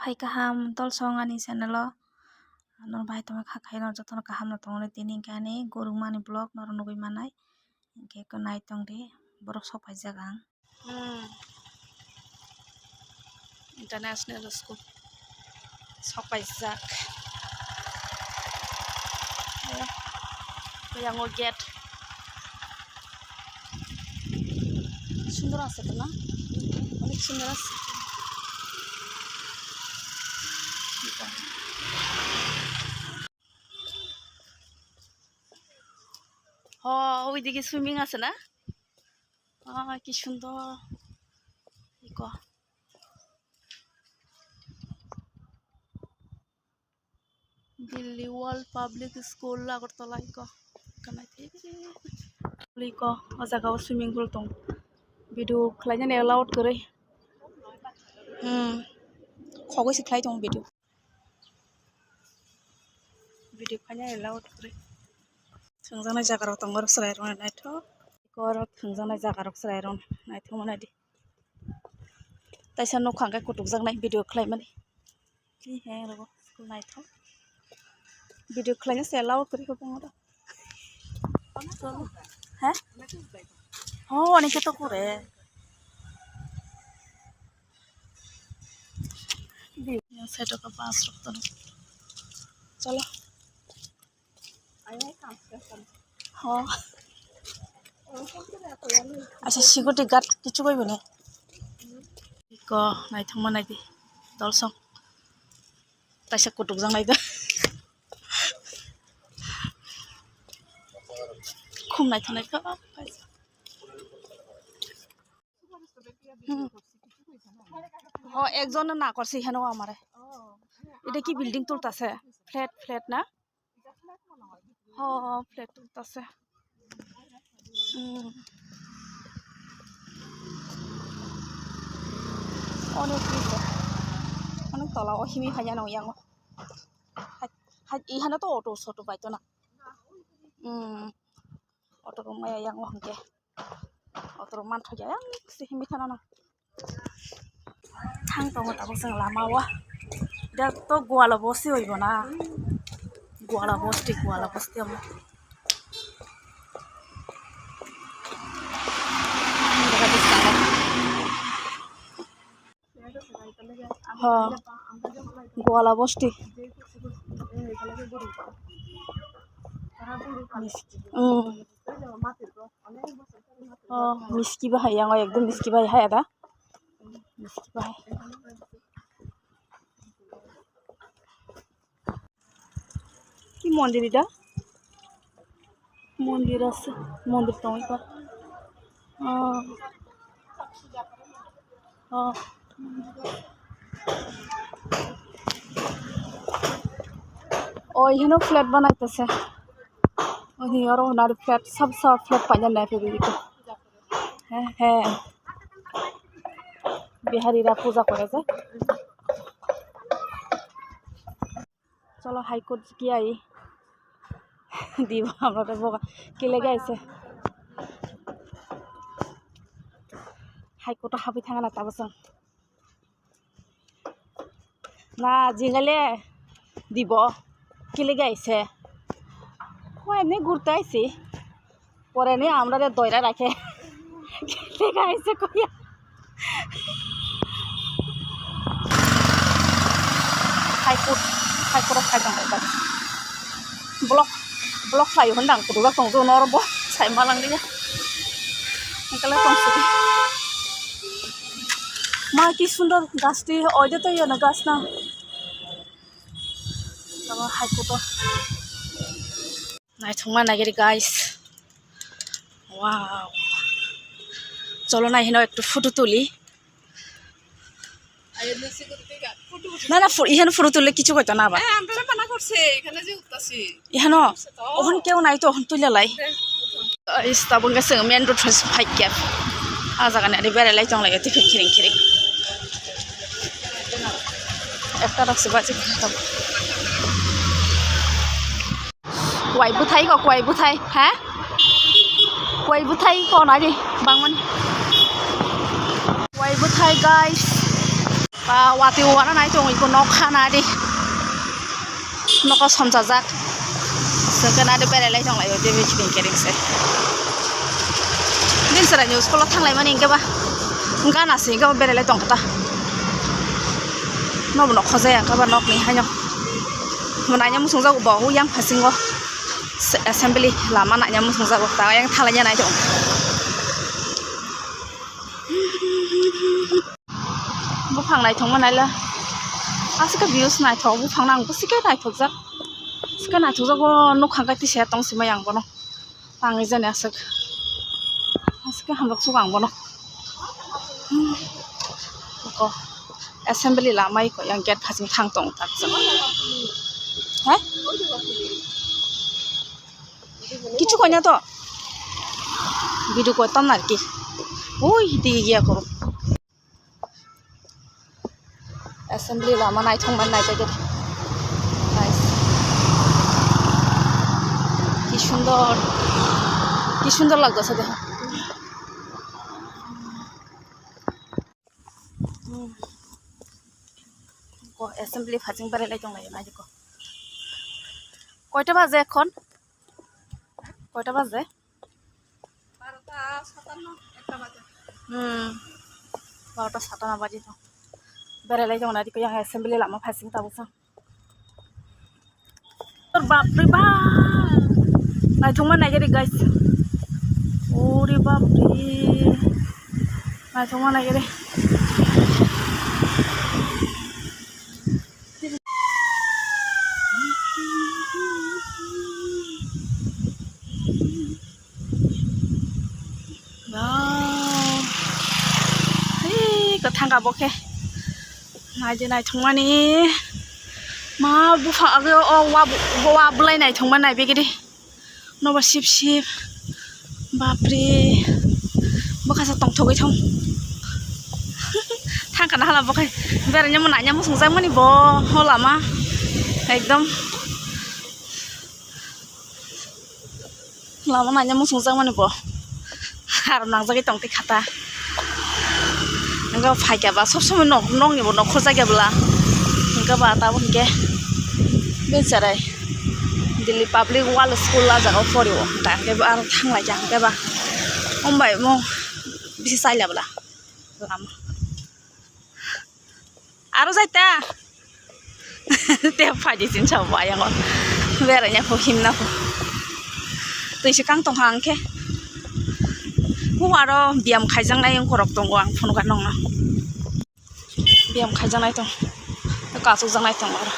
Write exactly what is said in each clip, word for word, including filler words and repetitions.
Tei kaham tolsong ani channel o norok bai tongma kha khe norok jotono kaham no tongo tini hinkhe ani gurung mani vlog norok nugui manai hinkhe nai tongdi borok sok paijak ang. Hmm. International school sok paijak. Yang o gate. সুন্দর আছে তো না? অনেক সুন্দর আছে। হ, ওইদিকে সুইমিং আছে না? আহ, কি সুন্দর। কি ক-, Delhi world public school Agartala iko. Iko, o jaga o swimming pool tong. Video khlainani allowed kwrwi. Hmm. Khogwi se khlai tongo video. Video khlainani allowed kwrwi. Thwngjaknai jaga rok tongo, chwrai rok naithok. Iko oro thwngjaknai jaga rok chwrai rok naithok mani di. Taisa nokha hwnkhe kutukjaknai video khlaimani. He rogo school naithok. Video khlaina se allow kwrwi khe bongo da. He? Ho, ani khe to kore. Yang side o bus rok tono. Cholo. Ho. Acha security guard kichu bai bini. Iko naithok ma naidi. Tolsong. Taisa kutukjak naidi. Khum naithok naithok. Hmm. O, ekjon na korsi heno amare. Eta ki building tultase? Flat, flat na? Ho, flat tultase. Hmm. Onek ki, onek tola o himi phaiya nong yango. Hai, hai, ihana to auto soto bai to na. Hmm. Auto rok maya yang o hwnkhe. Auto rok manthoya yang se himwi thana no. Thang tongo tabuk chwng lama o. Dak to Gwala bosti hoibo na. Gwala bosti, Gwala bosti amo. Ho, Gwala bosti. Hmm. Oh, miski bahai yang ekdom miski bahai hai ada. Miski bahai. Ki mondir eta? Mondir ase, mondir tong ekka. Oh. Oh. Oh, iheno flat banaitase. Oh, hi aro nari flat, sab sab flat paina nai phaidi. He, he. Biharira puja kore je. Cholo, High Court ki ai. Dibo, amra to boga. Ki lege aise? High Court o habwi thangna tabasong. Na, jingale. Dibo. Ki lege aise? Ko emni ghurte aisi. Pore ni amrare doira rakhe. Lega aise koya. High Court, High Court o khai tong bai. Block, block khlai hwn dang kudu tong jo nor bo sai ma lang liya. Engkala tong sidi. Ma ki sundor gasti oide to yona gas na. Tamo High Court o. Naithokma nagiri guys. Wow. Cholo nai hino ektu photo tuli. Na, na, pho-, ihano photo tuli kichu koito na ba. এ, আমরা মানা করছে, এখানে যে উঠতাছি। Ihano? Ohon keu nai to, ohon tuli lai. Guys, tabuk hwnkhe chwng main road phaikha. Ah jaga ni ari berai lai tong lai, tei khiring khiring. Ekta rok se baji. Kuai bwthai ko, kuai bwthai, ha? Kuai bwthai ko nari bangmani. Kuai bwthai, guys. Ba, watwi wana nai tongo, iko nok khana di. Noko somsajak. Sengke nadi berai lai tong lai o, tei bini kering se. Din chwrai ni school o thang lai mani hingke ba. Gana se hingke ba berai lai tong kha ta. Nobo nok khojaya hingke ba nok ni haino. Bo naina muchung jago bo, o yang phasingo. Se-, assembly lama naina muchung jago. Ta yang thalai ya nai tong. Buphang naithokma naila. Aswk khe views naithok, buphang nang bwswk khe naithokjak. Aswk khe naithokjak, o nukhang khe tisa tong sima yang bono. Tangwi jani aswk. Aswk khe hamjak sugo ang bono. Hmm. Eko assembly lamai ko yang gate phasing thang tong tak jang. He? Kichu koina to. Video ko tan narki. Ui, di giya ko. Assembly lama naithok mani naithok khe. Nice. Ki sundor. Ki sundor lagdo sa de. Hmm. Ko assembly phasing berai lai tong lai nai ko. Koita baje ekhon? Koita baje? Barota satanno, ekta baje. Hmm. Barota satanno baje to. Berai lai tong nai ko yang assembly lama phasing tabuk sa. Bapre bap. Naithokma naigari guys. Ore bapre. Naithokma naigari. Wow. Hei, kwthang ka bo khe. Naidi naithokmani. Ma buphang age o wa bu-, wa bulai naithokmani naibegidi. Nobo sip sip. Bapre. Bwkhasa tongthogwi thong. Thangkha na hala bo khe. Beraina mo naina mo songjakmani bo. Ho lama. Ekdom. Lama naina muchungjakmani bo. Aro nangjagwi tongtwi khata. Hwnkhe phaikha ba sob somoi nok, nokni bo nok khorjakya bwla. Hwnkhe ba tabuk hwnkhe becharai Delhi Public World School ah jaga o porio. Hwnkhe ba aro thanglaikha hwnkhe ba. Ombai omo bisi chaila bwla. Lama. Aro jaita. Te phaidi sin sa ba yang o. Beraina pho himna pho. Twi se kang tong hang khe. Hu aro biyam khaijaknai wngkorok tongo ang phunukha nongno. Biyam khaijaknai tong. Kasukjaknai tong aro.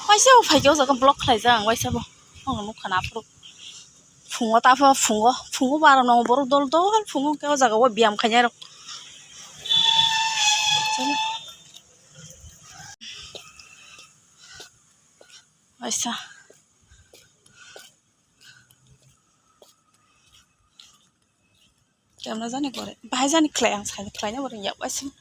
Waisa bo phaikhe o jaga block khlaijak ang waisa bo. Ang nukha na phuru. Phungo ta pho phungo. Phungo bo aro nongo borok dol dol phungo khe o jaga o biyam khainai rok. Aisa. Kemla jani gore. Bahai jani khlai ang sai khlaina gore yak waisa.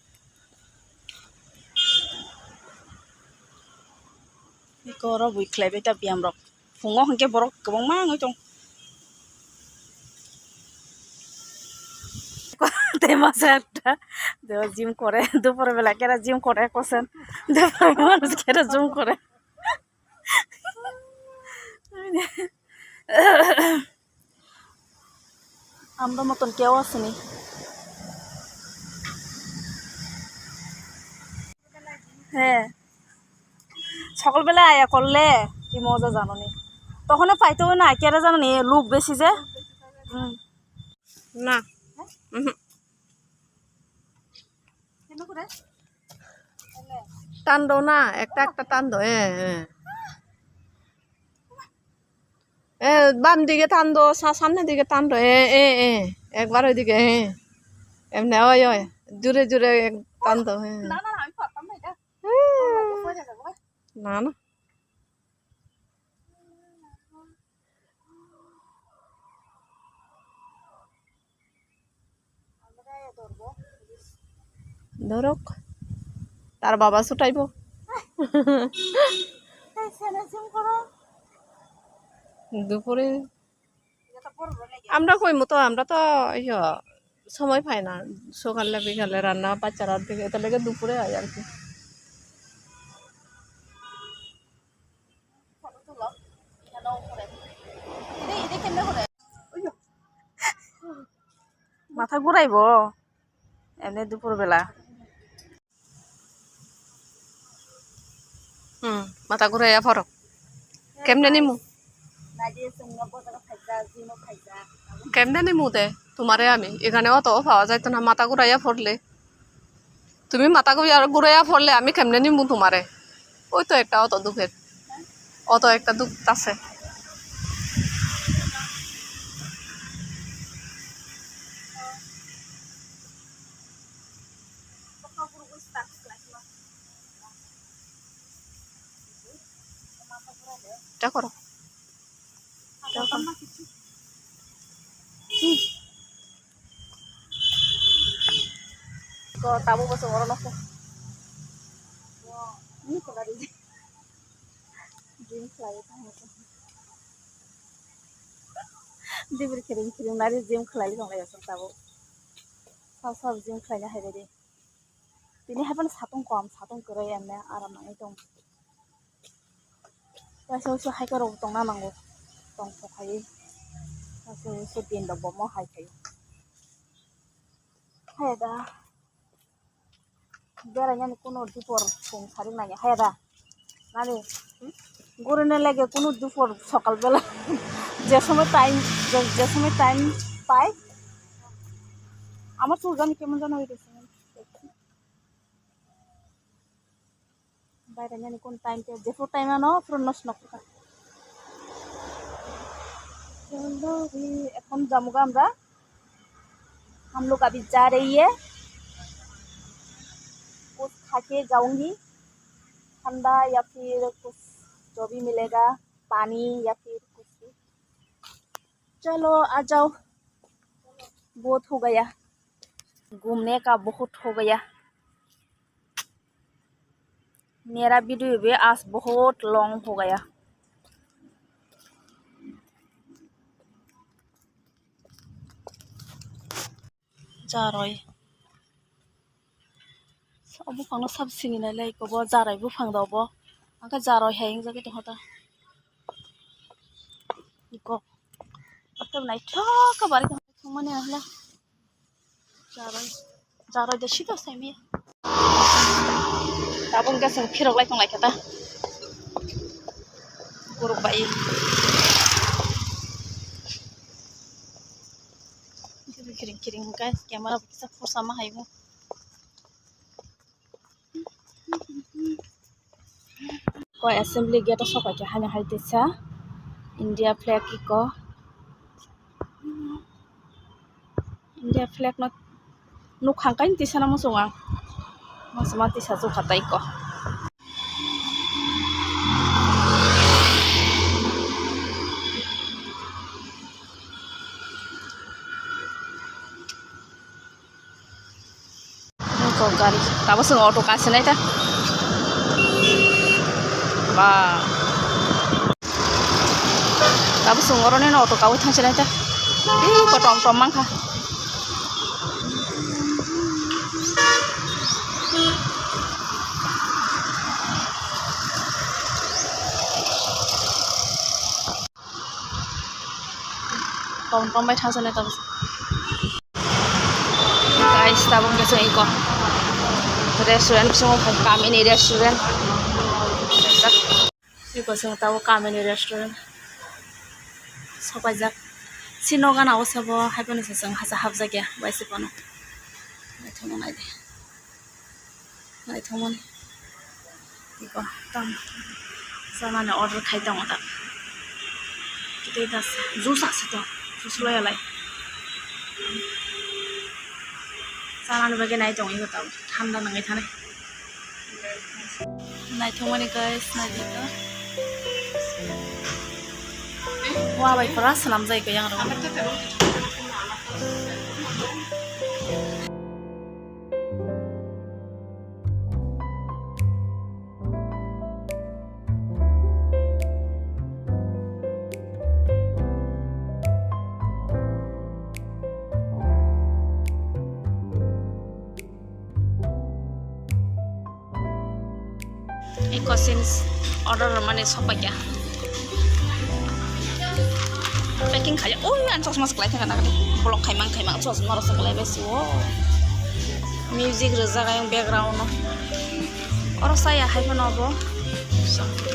Iko oro bui khlai bai ta biyam rok. Phungo hwnkhe borok kwbangma wngwi tong. Tei masa ekta. Deo gym kore. Dupor bela kera gym kore kosen. Dupor manuj kera gym kore. Amra moton keu asini. He. Sokol bela aya korle ki moja janoni. Tokhone paito na kera janoni luk besi je. Hmm. Na. Mhm. Tando na, ekta ekta tando, eh, eh. Eh, bam dige tando, sa-, samne dige tando, eh, eh, eh. Ekbar oidige, eh. Emne, oi, oi. Jure, jure tando, eh. Na, na. Dorok. Tar baba sutaibo. Dupore. Amra koi moto, amra to, iyo, somoi pai na. Sokale bikale ranna, bachara dige, eta lege dupore ai ar ki. Matha gurai bo. Emne dupur bela. Hmm, matha gurai aphoro. Kemne nimu? Kemne nimu de? Tumare ami. Ekhane oto o pawa jaito na, matha gurai aphorle. তুমি মাথা ঘুরিয়া ঘুরাইয়া পড়লে আমি কেমনে নিমু তোমারে? ওই তো একটা অটো দুঃখের, অটো একটা দুঃখ আছে। এটা করো। Ko tabuk bo chwng oro nokho. Ni khlai di. Gym khlai tong. Dibir kiring kiring nari gym khlai tong lai tabuk. Sab sab gym khlai na hai di. Tini hai phano satung kom, satung kwrwi emne aram nangwi tong. Waisa waisa hai kwrwng tongna nango, tong thok hai. Waisa waisa din rok bo mo hai khai. Hai da. Berainani kuno dipor song sarik nangya hai da. Nani? Gurine lage kuno dipor sokal bela. Je somoy time, je, je somoy time pai. Amar chul jani kemon jana hoite. Baire nani kun time te, jephru time ano phuru nosto nokha. Chalo bhi, ekhon jamuga amra. Hum log abhi ja rahi hai. Kuch kha ke jaungi. Thanda ya phir kuch jo bhi milega, pani ya phir kuch bhi. Chalo, aa jao. Bahut ho gaya. Ghumne ka bahut ho gaya. Mera video bhi aaj bahut long ho gaya. Jaroi. Sa buphang no sab sini nai lai ko bo jaroi buphang do bo. Angkhe jaroi hai wng jagwi tongkha ta. Iko. Ate naithok khe bari thangmani ahla. Jaroi. Jaroi de sito saimi. Tabuk hwnkhe chwng phirok lai tong lai kha ta. Borok bai. Kiring kiring hwnkhe camera bo kisa phorsama hai bo. Ko assembly gate o sopai khe haino hai tisa India flag iko. India flag no nukhang kain tisa no muchungo ang. Masama tisa chukha tai ko. Ko gari. Tabuk chwng auto kasinai ta. Ba. Tabuk chwng oro nini auto kawi thangsinai ta. Ih, ko tom tom mankha. Tom tom bai thangsa nai tabuk. Guys, tabuk hwnkhe chwng iko restaurant bisingo khai, Kamini restaurant. Iko chwng tabuk Kamini restaurant sopaijak. Si nogo gana o sabo hai phano se chwng hacha hapjak ya bai se phano. Naithokno nai di. Naithokmani. Iko, tamo. Chamani order khai tongo ta. Kitui ta se. Juice ase to. Juice loya lai. Chamani bagwi nai tongo iko tamo. Thanda nangwi thani. Naithokmani guys, naidi to. Wa bai pura swnamjai ko yang rok. Iko sins order mani sopaikha. Packing khaijak. Oi, ang chosma se kwlai thangkha na. Block khaimang khaimang chosma rok se kwlai bai si o. Music rwjak ayang background o. Oro saya hai phano bo.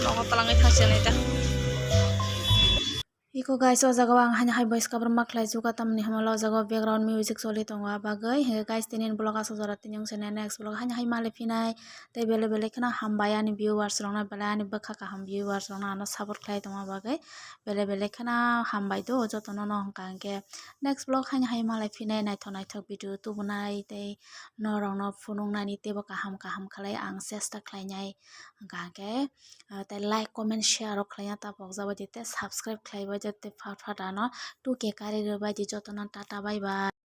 Nogo twlangwi thangsi nai ta. Iko guys, o jaga o ang haino hai voice cover ma khlai juka, tamni hwnba o jaga o background music choli tongo, a bagwi hinkhe guys, tini vlog aswk jora tini wngse next vlog haino hai malai phinai. Tei belai belai kheno hambai ani viewers rokno, belai ani bwkha kaham viewers rokno ano support khlai tongma bagwi belai belai kheno hambai do jotono no hwnka hinkhe next vlog haino hai malai phinai naithok naithok video tubunai tei norokno phunuknani teibo kaham kaham khlai ang chesta khlainai hwnka hinkhe, ah, tei like comment share rok khlaina tapok jabaidi tei subscribe khlaibaidi tei phat phat ano two K kari rwbaidi jotono tata bye bye.